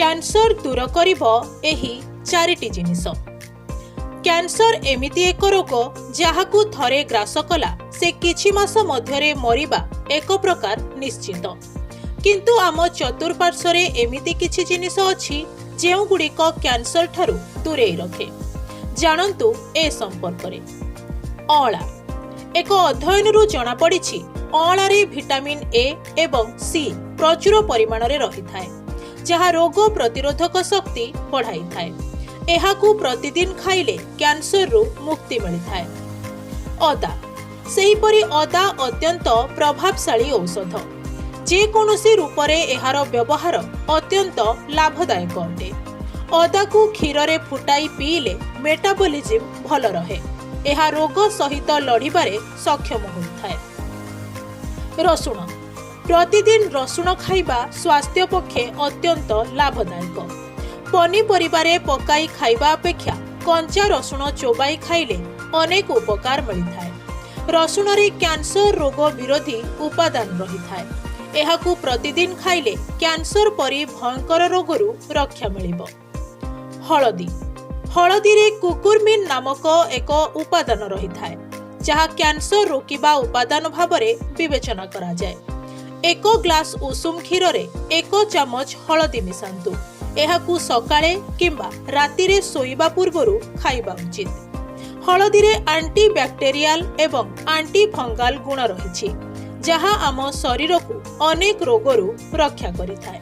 Cancer ଦୂର କରିବ ଏହି ଚାରିଟି ଜିନିଷ। କ୍ୟାନ୍ସର ଏମିତି ଏକ ରୋଗ, ଯାହାକୁ ଥରେ ଗ୍ରାସ କଲା ସେ କିଛି ମାସ ମଧ୍ୟରେ ମରିବା ଏକ ପ୍ରକାର ନିଶ୍ଚିତ। କିନ୍ତୁ ଆମ ଚତୁଃପାର୍ଶ୍ୱରେ ଏମିତି କିଛି ଜିନିଷ ଅଛି, ଯେଉଁଗୁଡ଼ିକ କ୍ୟାନ୍ସର ଠାରୁ ଦୂରେଇ ରଖେ। ଜାଣନ୍ତୁ ଏ ସମ୍ପର୍କରେ। ଅଁଳା। ଏକ ଅଧ୍ୟୟନରୁ ଜଣାପଡ଼ିଛି, ଅଁଳାରେ ଭିଟାମିନ୍ ଏ ଏବଂ ସି ପ୍ରଚୁର ପରିମାଣରେ ରହିଥାଏ, ଯାହା ରୋଗ ପ୍ରତିରୋଧକ ଶକ୍ତି ବଢ଼ାଇଥାଏ। ଏହାକୁ ପ୍ରତିଦିନ ଖାଇଲେ କ୍ୟାନ୍ସରରୁ ମୁକ୍ତି ମିଳିଥାଏ। ଅଦା। ସେହିପରି ଅଦା ଅତ୍ୟନ୍ତ ପ୍ରଭାବଶାଳୀ ଔଷଧ। ଯେକୌଣସି ରୂପରେ ଏହାର ବ୍ୟବହାର ଅତ୍ୟନ୍ତ ଲାଭଦାୟକ ଅଟେ। ଅଦାକୁ କ୍ଷୀରରେ ଫୁଟାଇ ପିଇଲେ ମେଟାବଲିଜିମ୍ ଭଲ ରହେ। ଏହା ରୋଗ ସହିତ ଲଢ଼ିବାରେ ସକ୍ଷମ ହୋଇଥାଏ। ରସୁଣ। ପ୍ରତିଦିନ ରସୁଣ ଖାଇବା ସ୍ୱାସ୍ଥ୍ୟ ପକ୍ଷେ ଅତ୍ୟନ୍ତ ଲାଭଦାୟକ। ପନିପରିବାରେ ପକାଇ ଖାଇବା ଅପେକ୍ଷା କଞ୍ଚା ରସୁଣ ଚୋବାଇ ଖାଇଲେ ଅନେକ ଉପକାର ମିଳିଥାଏ। ରସୁଣରେ କ୍ୟାନ୍ସର ରୋଗ ବିରୋଧୀ ଉପାଦାନ ରହିଥାଏ। ଏହାକୁ ପ୍ରତିଦିନ ଖାଇଲେ କ୍ୟାନ୍ସର ପରି ଭୟଙ୍କର ରୋଗରୁ ରକ୍ଷା ମିଳିବ। ହଳଦୀ। ହଳଦୀରେ କୁକୁରମିନ୍ ନାମକ ଏକ ଉପାଦାନ ରହିଥାଏ, ଯାହା କ୍ୟାନ୍ସର ରୋକିବା ଉପାଦାନ ଭାବରେ ବିବେଚନା କରାଯାଏ। ଏକ ଗ୍ଲାସ ଉଷୁମ କ୍ଷୀରରେ 1 ଚାମଚ ହଳଦୀ ମିଶାନ୍ତୁ। ଏହାକୁ ସକାଳେ କିମ୍ବା ରାତିରେ ଶୋଇବା ପୂର୍ବରୁ ଖାଇବା ଉଚିତ। ହଳଦୀରେ ଆଣ୍ଟି ବ୍ୟାକ୍ଟେରିଆଲ ଏବଂ ଆଣ୍ଟି ଫଙ୍ଗାଲ ଗୁଣ ରହିଛି, ଯାହା ଆମ ଶରୀରକୁ ଅନେକ ରୋଗରୁ ରକ୍ଷା କରିଥାଏ।